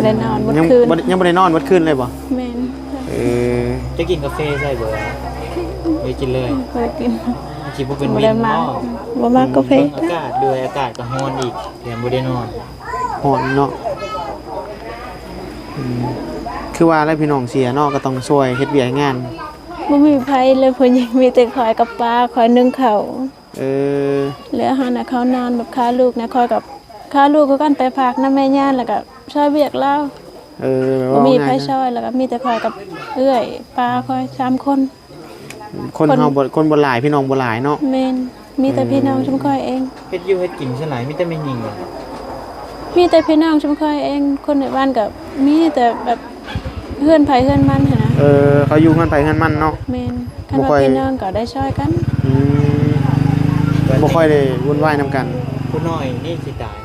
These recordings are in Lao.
ໄດ້ນອນໝົດ ຍັງ ຄືນ ບໍ່ໄດ້ ຍັງບໍ່ໄດ້ນອນໝົດຄືນເລີຍບໍ່? ແມ່ນ. ເອີ ຈະກິນກາເຟໃສ່ເບີ? ບໍ່ໄດ້ກິນເລີຍ. ບໍ່ໄດ້ກິນ. ຊິບໍ່ເປັນ ບໍ່ໄດ້ມາ ວິນບໍ່? ບໍ່ມາກາເຟ. ເບິ່ງອາກາດດ້ວຍ ອາກາດກໍຮ້ອນອີກ ແຖມບໍ່ໄດ້ນອນ. ຮ້ອນເນາະ. ອືມ ຄືວ່າແຫຼະ ພີ່ນ້ອງເສຍເນາະ ກໍຕ້ອງຊ່ວຍເຮັດວຽກເຮັດງານ. ບໍ່ມີໃຜເລີຍ ຜູ້ຍິງ ມີແຕ່ຂ້ອຍກັບປ້າ ຂ້ອຍໜຶ້ງເຂົ້າ. ເອີ ເຫຼືອເຮົານະ ເຂົານອນແບບຄາລູກນະ ຂ້ອຍກັບຄາລູກຄືກັນ ໄປຝາກນຳແມ່ຍ່າ ແລ້ວກໍຊ່ອຍວຽກລາວ. ເອີ ບໍ່ມີໃຜຊ່ອຍ ແລ້ວກໍມີແຕ່ຂ້ອຍກັບເອື້ອຍປ້າຂ້ອຍສາມຄົນ. ຄົນເຮົາບໍ່ ຄົນບໍ່ຫຼາຍ ພີ່ນ້ອງບໍ່ຫຼາຍເນາະ. ແມ່ນ. ມີແຕ່ ເອີ ພີ່ນ້ອງຊຸມຂ້ອຍເອງ. ເຮັດຢູ່ເຮັດກິນສ່ວນຫຼາຍມີແຕ່ແມ່ຍິງບໍ? ມີແຕ່ພີ່ນ້ອງຊຸມຂ້ອຍເອງ. ຄົນໃນບ້ານກໍມີແຕ່ແບບເຮືອນໃຜເຮືອນມັນຫັ້ນນະ. ເອີ ເຂົາຢູ່ເຮືອນໃຜເຮືອນມັນເນາະ. ແມ່ນ. ຄັນວ່າ ບໍ່ຄ່ອຍ ພີ່ນ້ອງກໍໄດ້ຊ່ອຍກັນ. ອືມ ບໍ່ຄ່ອຍໄດ້ວຸ່ນວາຍນຳກັນ. ຜູ້ນ້ອຍນີ້ຊິຕາຍ.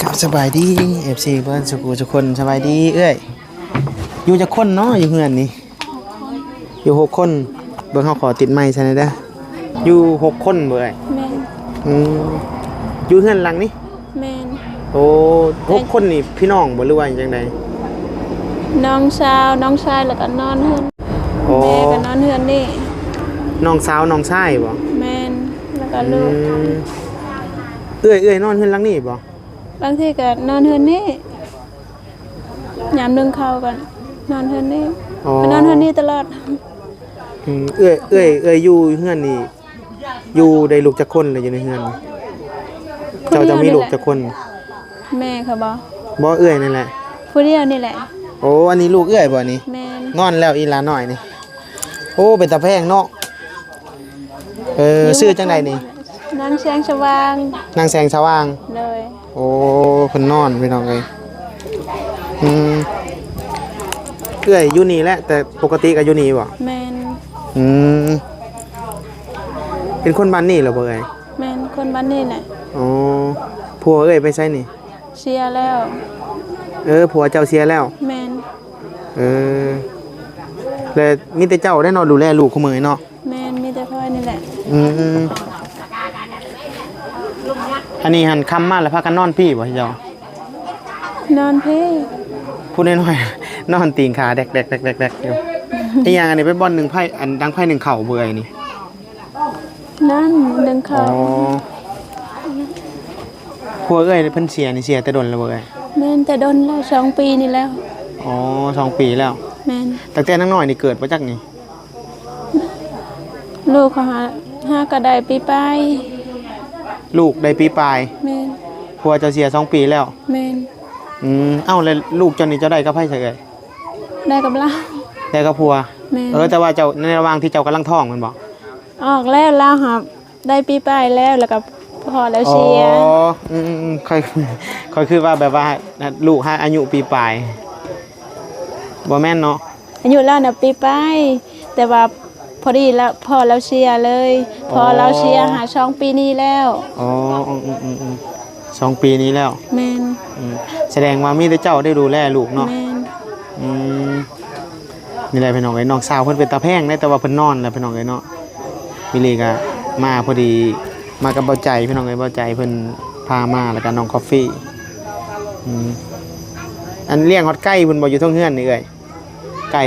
ຄັບ ສະບາຍດີ ເອັຟຊີ ເບິດສຸຂສຸຄົນ. ສະບາຍດີເອື້ອຍ. ຢູ່ຈັກຄົນເນາະ ຢູ່ເຮືອນນີ້? ຢູ່ຫົກຄົນ. ເບິ່ງ ເຮົາຂໍຕິດໄມໃສ່ແດ່ເດີ. ຢູ່ຫົກຄົນບໍເອື້ອຍ? ແມ່ນ. ອືມ ຢູ່ເຮືອນຫຼັງນີ້? ແມ່ນ. ໂອ້ ແຕ່ຫົກຄົນນີ້ພີ່ນ້ອງບໍ ຫຼືວ່າຈັ່ງໃດ? ນ້ອງສາວ ນ້ອງຊາຍ ແລ້ວກໍນອນເຮືອນ. ໂອ້ ແມ່ກໍນອນເຮືອນນີ້. ນ້ອງສາວ ນ້ອງຊາຍບໍ? ແມ່ນ. ແລ້ວກໍລູກ. ອືມ ເອື້ອຍ ເອື້ອຍນອນເຮືອນຫຼັງນີ້ບໍ? ບາງທີກໍນອນເຮືອນນີ້. ຍາມໜຶ້ງເຂົ້າກໍນອນເຮືອນນີ້. ອໍ ນອນເຮືອນນີ້ຕະຫຼອດ. ອືມ ເອື້ອຍ ເອື້ອຍ ເອື້ອຍຢູ່ເຮືອນນີ້ ຢູ່ໄດ້ລູກຈັກຄົນລະ ຢູ່ໃນເຮືອນນີ້? ເຈົ້າ ເຈົ້າມີລູກຈັກຄົນ? ແມ່ເຂົາບໍ? ບໍ່ ເອື້ອຍນີ້ແຫຼະ. ຜູ້ດຽວນີ້ແຫຼະ. ໂອ້ ອັນນີ້ລູກເອື້ອຍບໍນີ້? ແມ່ນ. ນອນແລ້ວອີຫຼານ້ອຍນີ້. ໂອ້ ເປັນຕາແພງເນາະ. ເອີ ຊື່ຈັ່ງໃດນີ້? ນາງແສງສະຫວ່າງ. ນາງແສງສະຫວ່າງ. ໂດຍ. ໂອ້ ເພິ່ນນອນ ພີ່ນ້ອງເອີຍ. ອືມ ເອື້ອຍຢູ່ນີ້ແຫຼະ ແຕ່ປົກກະຕິກໍຢູ່ນີ້ບໍ? ແມ່ນ. ອືມ ເປັນຄົນບ້ານນີ້ລະບໍເອື້ອຍ? ແມ່ນ ຄົນບ້ານນີ້ແຫຼະ. ອໍ ຜົວເອື້ອຍໄປໃສນີ້? ເສຍແລ້ວ. ເອີ ຜົວເຈົ້າເສຍແລ້ວ? ແມ່ນ. ເອີ ແລະ ມີແຕ່ເຈົ້າໄດ້ເນາະ ດູແລລູກຄູ່ມື້ນີ້ເນາະ? ແມ່ນ ມີແຕ່ຂ້ອຍນີ້ແຫຼະ. ອືມ ອັນນີ້ຫັ້ນຄ່ຳມາແລ້ວພາກັນນອນພີ້ບໍເຈົ້າ? ນອນພີ້. ຜູ້ນ້ອຍໆ ນອນຕີງຂາແດກໆໆໆຢູ່. ອີຫຍັງອັນນີ້ ໄປບ່ອນໜຶ້ງໄຟ ອັນດັງໄຟໜຶ້ງເຂົ້າບໍເອື້ອຍນີ້? ນັ້ນໜຶ້ງເຂົ້າ. ອໍ ຜົວເອື້ອຍເພິ່ນເສຍນີ້ ເສຍແຕ່ດົນແລ້ວບໍ່ເອື້ອຍ? ແມ່ນ ແຕ່ດົນແລ້ວ ສອງປີນີ້ແລ້ວ. ອໍ ສອງປີແລ້ວ. ແມ່ນ. ຕັ້ງແຕ່ນາງນ້ອຍນີ້ເກີດບໍ່ຈັກນີ້? ລູກເຂົາຫາ ຫາກໍໄດ້ປີປາຍ. ລູກໄດ້ປີປາຍ? ແມ່ນ. ຜົວເຈົ້າເສຍສອງປີແລ້ວ? ແມ່ນ. ອືມ ເອົ້າ ແລ້ວລູກເຈົ້ານີ້ເຈົ້າໄດ້ກັບໃຜຊະເອື້ອຍ? ໄດ້ກັບລາວ. ໄດ້ກັບຜົວ? ແມ່ນ. ເອີ ແຕ່ວ່າເຈົ້າ ໃນລະຫວ່າງທີ່ເຈົ້າກຳລັງທ້ອງແມ່ນບໍ່? ອອກແລ້ວ ລາວຫາໄດ້ປີປາຍແລ້ວ ແລ້ວກໍພໍ່ລາວເສຍ. ອໍ ອືມໆ ຂ້ອຍ ຂ້ອຍຄິດວ່າແບບວ່າລູກຫາອາຍຸປີປາຍ ບໍ່ແມ່ນເນາະ? ອາຍຸລາວນະປີປາຍ ແຕ່ວ່າພໍດີລະ ພໍ່ລາວເສຍເລີຍ. ອໍ ພໍ່ລາວເສຍຫາສອງປີນີ້ແລ້ວ. ອໍ ອືມໆ ສອງປີນີ້ແລ້ວ. ແມ່ນ. ອືມ ສະແດງວ່າມີແຕ່ເຈົ້າໄດ້ດູແລລູກເນາະ? ແມ່ນ. ອືມ ນີ້ແຫຼະພີ່ນ້ອງເອີຍ ນ້ອງສາວເພິ່ນເປັນຕາແພງເດ້ ແຕ່ວ່າເພິ່ນນອນແລ້ວພີ່ນ້ອງເອີຍເນາະ. ວິລີກໍມາພໍດີ ມາກັບເບົາໃຈພີ່ນ້ອງເອີຍ ເບົາໃຈເພິ່ນພາມາ ແລ້ວກໍນ້ອງຄອບຟີ. ອືມ ອັນລ້ຽງຮອດໄກ່ພຸ້ນບໍ່ ຢູ່ເທິງເຮືອນນີ້ເອື້ອຍ? ໄກ່.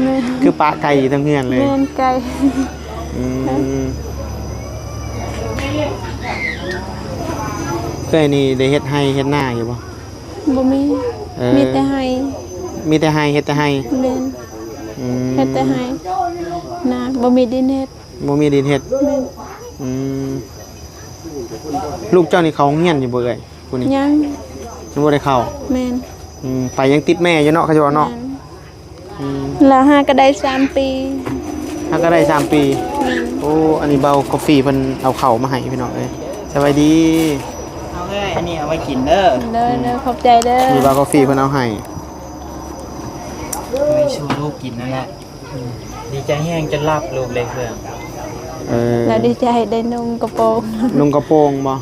ແມ່ນ. ຄືປະໄກ່ຢູ່ເທິງເຮືອນເລີຍ. ແມ່ນ ໄກ່. ອືມ ເອື້ອຍນີ້ໄດ້ເຮັດໄຮ່ເຮັດນາຢູ່ບໍ່? ບໍ່ມີ. ເອີ ມີແຕ່ໄຮ່. ມີແຕ່ໄຮ່ ເຮັດແຕ່ໄຮ່. ແມ່ນ. ອືມ ເຮັດແຕ່ໄຮ່ນາ ບໍ່ມີດິນເຮັດ. ບໍ່ມີດິນເຮັດ. ແມ່ນ. ອືມ ລູກເຈົ້ານີ້ເຂົ້າໂຮງຮຽນຢູ່ບໍ່ເອື້ອຍ ຜູ້ນີ້? ຍັງ. ຍັງບໍ່ໄດ້ເຂົ້າ. ແມ່ນ. ອືມ ໄປຍັງຕິດແມ່ຢູ່ເນາະ ເຂົາເຈົ້າເວົ້າເນາະ. ແມ່ນ. ອືມ ລາວຫາກໍໄດ້ສາມປີ. ຫາກໍໄດ້ສາມປີ. ແມ່ນ. ໂອ້ ອັນນີ້ເບົາກາເຟເພິ່ນເອົາເຂົ້າມາໃຫ້ພີ່ນ້ອງເອີຍ. ສະບາຍດີ. ເອົາເອີຍ ອັນນີ້ເອົາໄວ້ກິນເດີ. ເດີໆ ຂອບໃຈເດີ. ນີ້ເບົາກາເຟເພິ່ນເອົາໃຫ້ ໃຫ້ສູ່ລູກກິນນັ້ນແຫຼະ. ອືມ ດີໃຈແຮງຈົນຫຼັບ ລູກໄດ້ເຄື່ອງ. ເອີ ແລ້ວດີໃຈໄດ້ນຸ່ງກະໂປງ ນຸ່ງກະໂປງບໍ່?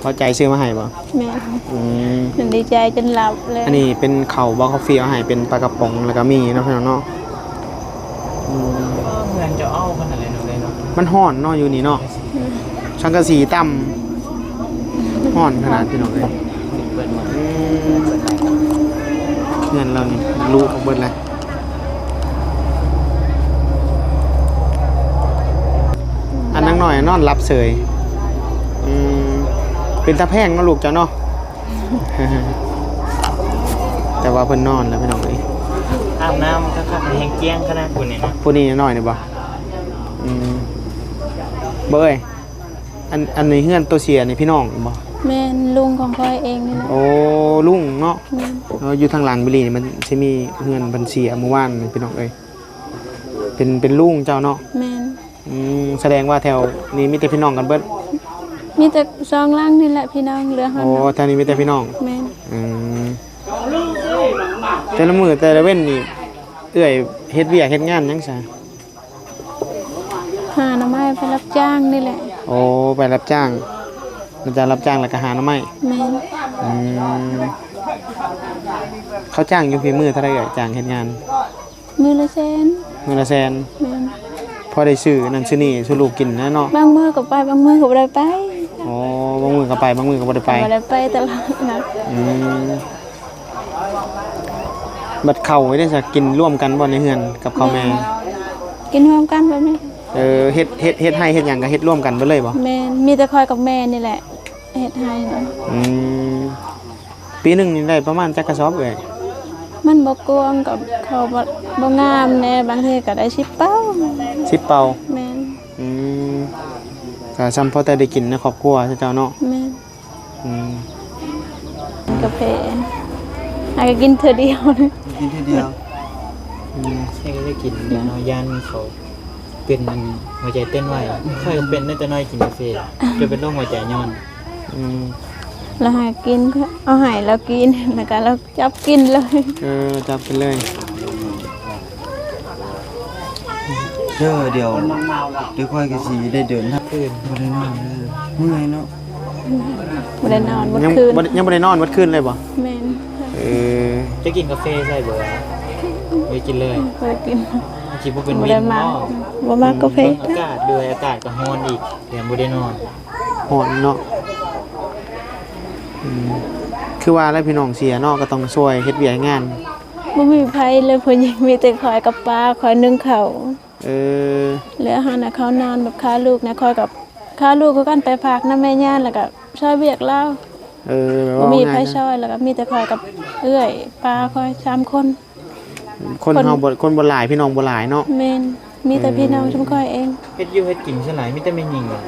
ພໍໃຈຊື້ມາໃຫ້ບໍ່? ແມ່ນ ອືມ ດີໃຈຈົນຫຼັບເລີຍ. ອັນນີ້ເປັນເຂົ້າບໍ່? ເຂົາຟຣີເອົາໃຫ້ເປັນປາກະປ໋ອງ ແລ້ວກໍມີເນາະ ພີ່ນ້ອງເນາະ. ອືມ ເຮືອນຈະເອົາຂະໜາດໃດເນາະ ເລີຍເນາະ. ມັນຮ້ອນເນາະ ຢູ່ນີ້ເນາະ ອືມ ສັງກະສີຕ່ຳ ຮ້ອນຂະໜາດ ພີ່ນ້ອງເອີຍ. ເປີດມາ ອືມ ເຮືອນລາວນີ້ລຸອອກເບິດແລ້ວ. ອັນນາງນ້ອຍນອນຫຼັບເສີຍ. ອືມ ເປັນຕາແພງເນາະລູກເຈົ້າເນາະ. ແຕ່ວ່າເພິ່ນນອນແລ້ວ ພີ່ນ້ອງເອີຍ. ອາບນ້ຳຄັກໆ ແຮງກ້ຽງຂະໜາດ ຜູ້ນີ້ນະ ຜູ້ນີ້ນ້ອຍນີ້ບໍ່? ອືມ ບໍ່ເອີຍ ອັນ ອັນນີ້ເຮືອນໂຕເສຍນີ້ພີ່ນ້ອງບໍ່? ແມ່ນ ລຸງຂອງຂ້ອຍເອງນີ້ແຫຼະ. ໂອ້ ລຸງເນາະ. ແມ່ນ ເອີ ຢູ່ທາງຫຼັງບິລີນີ້ ມັນຊິມີເຮືອນເພິ່ນເສຍມື້ວານນີ້ ພີ່ນ້ອງເອີຍ. ເປັນ ເປັນລຸງເຈົ້າເນາະ? ແມ່ນ. ອືມ ສະແດງວ່າແຖວນີ້ມີແຕ່ພີ່ນ້ອງກັນເບິດ? ມີແຕ່ສອງຫຼັງນີ້ແຫຼະພີ່ນ້ອງ ເຫຼືອເຮົາ. ໂອ້ ແຖວນີ້ມີແຕ່ພີ່ນ້ອງ. ແມ່ນ. ອືມ ແຕ່ລະມື້ແຕ່ລະເວັນນີ້ ເອື້ອຍເຮັດວຽກເຮັດງານຫຍັງຊະ? ຫາໜໍ່ໄມ້ໄປຮັບຈ້າງນີ້ແຫຼະ. ໂອ້ ໄປຮັບຈ້າງ ຫຼັງຈາກຮັບຈ້າງແລ້ວກໍຫາໜໍ່ໄມ້. ແມ່ນ. ອືມ ເຂົາຈ້າງຢູ່ພີມືເທົ່າໃດເອື້ອຍ ຈ້າງເຮັດງານ? ມື້ລະແສນ. ມື້ລະແສນ. ແມ່ນ. ພໍໄດ້ຊື້ນັ້ນຊື້ນີ້ສູ່ລູກກິນນະເນາະ. ບາງມື້ກໍໄປ ບາງມື້ກໍບໍ່ໄດ້ໄປ. ອໍ ບາງມື້ກໍໄປ ບາງມື້ກໍບໍ່ໄດ້ໄປ. ບໍ່ໄດ້ໄປຕະຫຼອດນະ. ອືມ ບັດເຂົ້ານີ້ເດ ຈະກິນລວມກັນບໍ່ໃນເຮືອນກັບເຂົ້າແມ່? ແມ່ນ ກິນຮ່ວມກັນແບບນີ້. ເອີ ເຮັດ ເຮັດ ເຮັດໄຮ່ເຮັດຫຍັງກໍເຮັດລວມກັນເບິດເລີຍບໍ່? ແມ່ນ ມີແຕ່ຂ້ອຍກັບແມ່ນີ້ແຫຼະ ເຮັດໄຮ່ນະ. ອືມ ປີໜຶ່ງນີ້ໄດ້ປະມານຈັກກະສອບເອື້ອຍ? ມັນບໍ່ກວາງ ກໍເຂົ້າບໍ່ ບໍ່ງາມແດ່ ບາງທີກໍໄດ້ສິບເປົາ. ສິບເປົາ? ແມ່ນ. ອືມ ກໍສ່ຳພໍແຕ່ໄດ້ກິນໃນຄອບຄົວເຈົ້າເນາະ. ແມ່ນ. ອືມ ກາເຟ ຫາກໍກິນເທື່ອດຽວ ກິນເທື່ອດຽວ. ອືມ ໃຫ້ກໍໄດ້ກິນເນາະ ຢ້ານເຂົາ ເປັນອັນຫົວໃຈເຕັ້ນໄວ. ຂ້ອຍກໍເປັນຕັ້ງແຕ່ນ້ອຍກິນກາເຟ ຈົນເປັນໂລກຫົວໃຈຍ້ອນ. ອືມ ລາວໃຫ້ກິນ ເອົາໃຫ້ລາວກິນ ແລ້ວກໍລາວຈັບກິນເລີຍ. ເອີ ຈັບກິນເລີຍ. ເດີ ດຽວ ດຽວຂ້ອຍກໍຊິໄດ້ເດີນທາງຄືນ. ບໍ່ໄດ້ນອນເດີ ເມື່ອຍເນາະ. ບໍ່ໄດ້ນອນໝົດຄືນ. ຍັງບໍ່ໄດ້ນອນໝົດຄືນເລີຍບໍ່? ແມ່ນ. ເອີ ຈະກິນກາເຟໃສ່ເບີ? ບໍ່ໄດ້ກິນເລີຍ. ບໍ່ໄດ້ກິນ. ຊິບໍ່ເປັນວິນບໍ່? ບໍ່ມັກກາເຟ. ອາກາດດ້ວຍ ອາກາດກໍຮ້ອນອີກ ແຖມບໍ່ໄດ້ນອນ. ຮ້ອນເນາະ. ອືມ ຄືວ່າແຫຼະ ພີ່ນ້ອງເສຍເນາະ ກໍຕ້ອງຊ່ວຍເຮັດວຽກເຮັດງານ. ບໍ່ມີໃຜເລີຍ ຜູ້ຍິງ ມີແຕ່ຂ້ອຍກັບປ້າ ຂ້ອຍໜຶ້ງເຂົ້າ. ເອີ ແລ້ວຫັ້ນນະ ເຂົານອນແບບຄາລູກນະ ຂ້ອຍກັບຄາລູກຄືກັນ ໄປຝາກນຳແມ່ຍ່າ ແລ້ວກໍຊ່ອຍວຽກລາວ. ເອີ ບໍ່ມີໃຜຊ່ອຍ ແລ້ວກໍມີແຕ່ຂ້ອຍກັບເອື້ອຍປ້າຂ້ອຍສາມຄົນ. ຄົນເຮົາບໍ່ ຄົນບໍ່ຫຼາຍ ພີ່ນ້ອງບໍ່ຫຼາຍເນາະ. ແມ່ນ. ມີແຕ່ ເອີ ພີ່ນ້ອງຊຸມຂ້ອຍເອງ. ເຮັດຢູ່ເຮັດກິນສ່ວນຫຼາຍມີແຕ່ແມ່ຍິງບໍ່?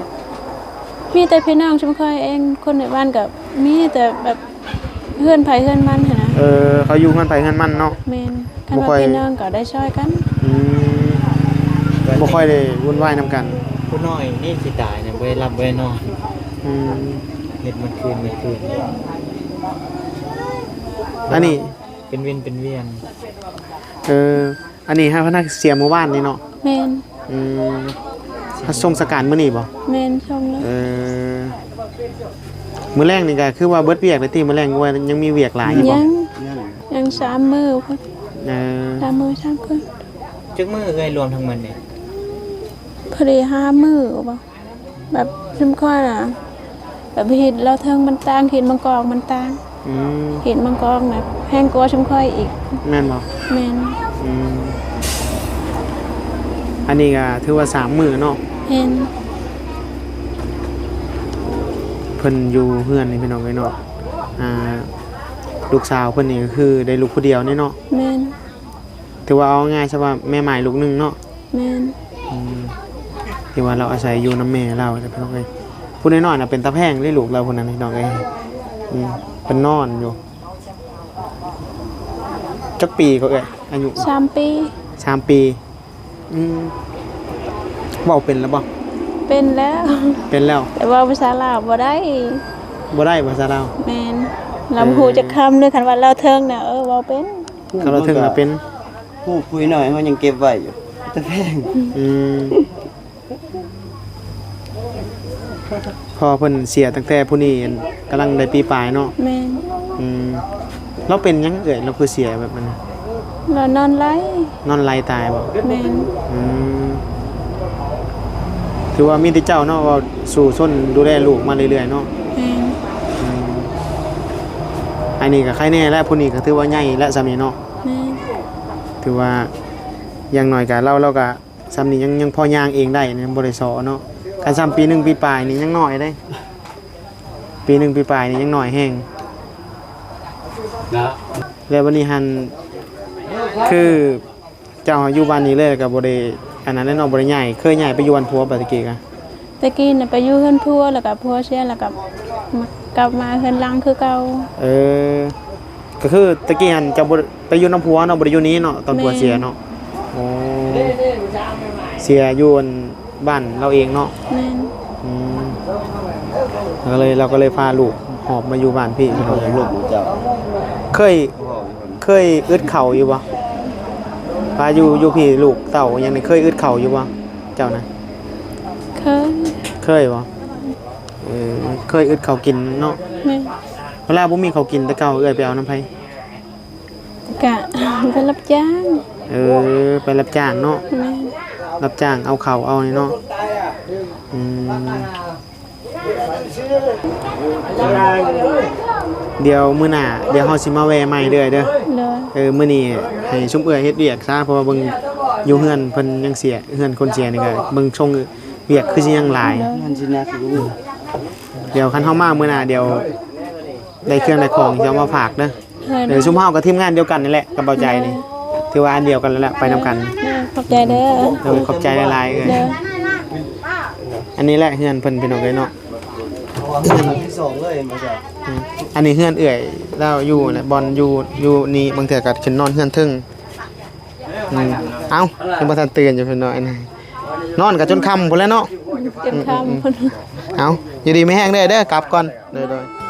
ມີແຕ່ພີ່ນ້ອງຊຸມຂ້ອຍເອງ. ຄົນໃນບ້ານກໍມີແຕ່ແບບ ເຮືອນໃຜເຮືອນມັນຫັ້ນນະ. ເອີ ເຂົາຢູ່ເຮືອນໃຜເຮືອນມັນເນາະ. ແມ່ນ. ຄັນວ່າ ບໍ່ຄ່ອຍ ພີ່ນ້ອງກໍໄດ້ຊ່ອຍກັນ. ອືມ ບໍ່ຄ່ອຍໄດ້ວຸ່ນວາຍນຳກັນ. ຜູ້ນ້ອຍນີ້ຊິຕາຍນະ ບໍ່ໄດ້ຫຼັບບໍ່ໄດ້ນອນ. ອືມ ເຮັດໝົດຄືນໝົດຄືນ. ອັນນີ້ ເປັນວຽນເປັນວຽນ. ເອີ ອັນນີ້ຫາພະນັກເສຍມື້ວານນີ້ເນາະ. ແມ່ນ. ອືມ ເຮົາສົ່ງສະການມື້ນີ້ບໍ່? ແມ່ນ ສົ່ງແລ້ວ. ເອີ ມື້ແລງນີ້ກໍຄືວ່າເບິດວຽກແລ້ວຕິ? ມື້ແລງວ່າຍັງມີວຽກຫຼາຍຢູ່ບໍ່? ຍັງ ຍັງ ຍັງສາມມື້ພຸ້ນ. ເອີ ສາມມື້ສາມຄືນ. ຈັກມື້ເອື້ອຍລວມທັງໝົດນີ້? ພໍດີຫ້າມື້ບໍ່? ແບບຊຸມຂ້ອຍນະ ແບບຮີດລາວເທິງມັນຕ່າງ ຮີດບາງກອກມັນຕ່າງ. ອືມ ຮີດບາງກອກນະແພງກວ່າຊຸມຂ້ອຍອີກ. ແມ່ນບໍ່? ແມ່ນ. ອືມ ອັນນີ້ກໍຖືວ່າສາມມື້ເນາະ. ແມ່ນ. ເພິ່ນຢູ່ເຮືອນນີ້ພີ່ນ້ອງເອີຍເນາະ. ອ່າ ລູກສາວເພິ່ນນີ້ກໍຄືໄດ້ລູກຜູ້ດຽວນີ້ເນາະ. ແມ່ນ. ຖືວ່າເອົາງ່າຍຊະວ່າແມ່ໝ້າຍລູກໜຶ່ງເນາະ. ແມ່ນ. ອືມ ທີ່ວ່າລາວອາໄສຢູ່ນຳແມ່ລາວແຫຼະພີ່ນ້ອງເອີຍ. ຜູ້ນ້ອຍໆນະເປັນຕາແພງເລີຍ ລູກລາວຜູ້ນັ້ນພີ່ນ້ອງເອີຍ. ອືມ ເພິ່ນນອນຢູ່. ຈັກປີກໍເອື້ອຍ ອາຍຸ? ສາມປີ. ສາມປີ. ອືມ ເວົ້າເປັນແລ້ວບໍ່? ເປັນແລ້ວ. ເປັນແລ້ວ ແຕ່ເວົ້າພາສາລາວບໍ່ໄດ້. ບໍ່ໄດ້ພາສາລາວ? ແມ່ນ. ລາວບໍ່ຮູ້ຈັກຄຳເລີຍ. ຄັນວ່າລາວເທິງນະ ເອີ ເວົ້າເປັນ. ຄັນລາວເທິງນະເປັນ. ຜູ້ ຜູ້ນ້ອຍເຮົາຍັງເກັບໄວ້ຢູ່ ແຕ່ແພງ. ອືມ ພໍ່ເພິ່ນເສຍຕັ້ງແຕ່ຜູ້ນີ້ ອັນ ກຳລັງໄດ້ປີປາຍເນາະ. ແມ່ນ. ອືມ ລາວເປັນຫຍັງເອື້ອຍ ລາວຄືເສຍແບບນັ້ນ? ລາວນອນໄຫຼ. ນອນໄຫຼຕາຍບໍ່? ແມ່ນ. ອືມ ຖືວ່າມີແຕ່ເຈົ້າເນາະ ເວົ້າສູ້ຊົນດູແລລູກມາເລື້ອຍໆເນາະ. ແມ່ນ. ອືມ ອັນນີ້ກໍໄຄແນ່ແລ້ວ ຜູ້ນີ້ກໍຖືວ່າໃຫຍ່ແລ້ວຊ່ຳນີ້ເນາະ. ແມ່ນ. ຖືວ່າຢ່າງໜ້ອຍກໍລາວ ລາວກໍ ຊ່ຳນີ້ຍັງ ຍັງພໍຍ່າງເອງໄດ້ ຍັງບໍ່ໄດ້ຊໍເນາະ. ຄັນຊ່ຳປີໜຶ່ງປີປາຍນີ້ຍັງນ້ອຍເດ້ ປີໜຶ່ງປີປາຍນີ້ຍັງນ້ອຍແຮງ. ແລ້ວບັດນີ້ຫັ້ນ ຄືເຈົ້າຢູ່ບ້ານນີ້ເລີຍ ແລ້ວກໍບໍ່ໄດ້ອັນນັ້ນເນາະ ບໍ່ໄດ້ຍ້າຍ ເຄີຍຍ້າຍໄປຢູ່ບ້ານຜົວບໍ່ແຕ່ກີ້ກະ? ແຕ່ກີ້ນະໄປຢູ່ເຮືອນຜົວ ແລ້ວກໍຜົວເສຍ ແລ້ວກໍມາ ກັບມາເຮືອນຫຼັງຄືເກົ່າ. ເອີ ກໍຄືແຕ່ກີ້ຫັ້ນເຈົ້າບໍ່ໄປຢູ່ນຳຜົວເນາະ ບໍ່ໄດ້ຢູ່ນີ້ເນາະ ຕອນຜົວເສຍເນາະ. ແມ່ນ. ໂອ້ ເສຍຢູ່ອັນບ້ານລາວເອງເນາະ. ແມ່ນ. ອືມ ກໍເລີຍ ລາວກໍເລີຍພາລູກຫອບມາຢູ່ບ້ານພີ້. ເຮົາຍັງລູກຂອງເຈົ້າ ເຄີຍ ເຄີຍອຶດເຂົ້າຢູ່ບໍ່? ພາຢູ່ ຢູ່ພີ້ ລູກເຕົ້າຫຍັງນີ້ ເຄີຍອຶດເຂົ້າຢູ່ບໍ່ ເຈົ້ານະ? ເຄີຍ. ເຄີຍບໍ່? ເອີ ເຄີຍອຶດເຂົ້າກິນເນາະ. ແມ່ນ. ເວລາບໍ່ມີເຂົ້າກິນແຕ່ເກົ່າ ເອື້ອຍໄປເອົານຳໃຜ? ກະໄປຮັບຈ້າງ. ເອີ ໄປຮັບຈ້າງເນາະ. ແມ່ນ. ຮັບຈ້າງເອົາເຂົ້າເອົານີ້ເນາະ. ອືມ ດຽວມື້ໜ້າ ດຽວເຮົາຊິມາແວ່ໃໝ່ເດີ້ເດີ້. ໂດຍ. ເອີ ມື້ນີ້ໃຫ້ຊຸມເອື້ອຍເຮັດວຽກຊະ ເພາະວ່າເບິ່ງຢູ່ເຮືອນເພິ່ນຍັງເສຍ ເຮືອນຄົນເສຍນີ້ກໍເບິ່ງຊົງວຽກຄືຊິຍັງຫຼາຍ. ໂດຍ. ງານຊິໜັກຢູ່. ດຽວຄັນເຮົາມາມື້ໜ້າ ດຽວໄດ້ເຄື່ອງໄດ້ຂອງຊິເອົາມາຝາກເດີ້. ໂດຍ. ເອີ ຊຸມເຮົາກໍທີມງານດຽວກັນນີ້ແຫຼະ ກັບເບົາໃຈນີ້. ໂດຍ. ຖືວ່າອັນດຽວກັນແລ້ວແຫຼະ ໄປນຳກັນ. ໂດຍ. ຂອບໃຈເດີ້. ໂດຍ. ຂອບໃຈຫຼາຍໆ. ເອີ ໂດຍ. ອັນນີ້ແຫຼະເຮືອນເພິ່ນ ພີ່ນ້ອງເອີຍເນາະ. ເຮືອນທີສອງເລີຍ ອືມ ອັນນີ້ເຮືອນເອື້ອຍລາວຢູ່ແຫຼະ ບ່ອນຢູ່ ຢູ່ນີ້ ບາງເທື່ອກໍຂຶ້ນນອນເຮືອນເທິງ. ອືມ ເອົ້າ ຍັງບໍ່ທັນຕື່ນຢູ່ເພິ່ນເນາະ ອັນນີ້ ນອນກໍຈົນຄ່ຳພຸ້ນແຫຼະເນາະ. ຈົນຄ່ຳ. ອືມ ເອົ້າ ຢູ່ດີມີແຮງເດີ້ ເດີ້ ກັບກ່ອນ. ໂດຍໆ.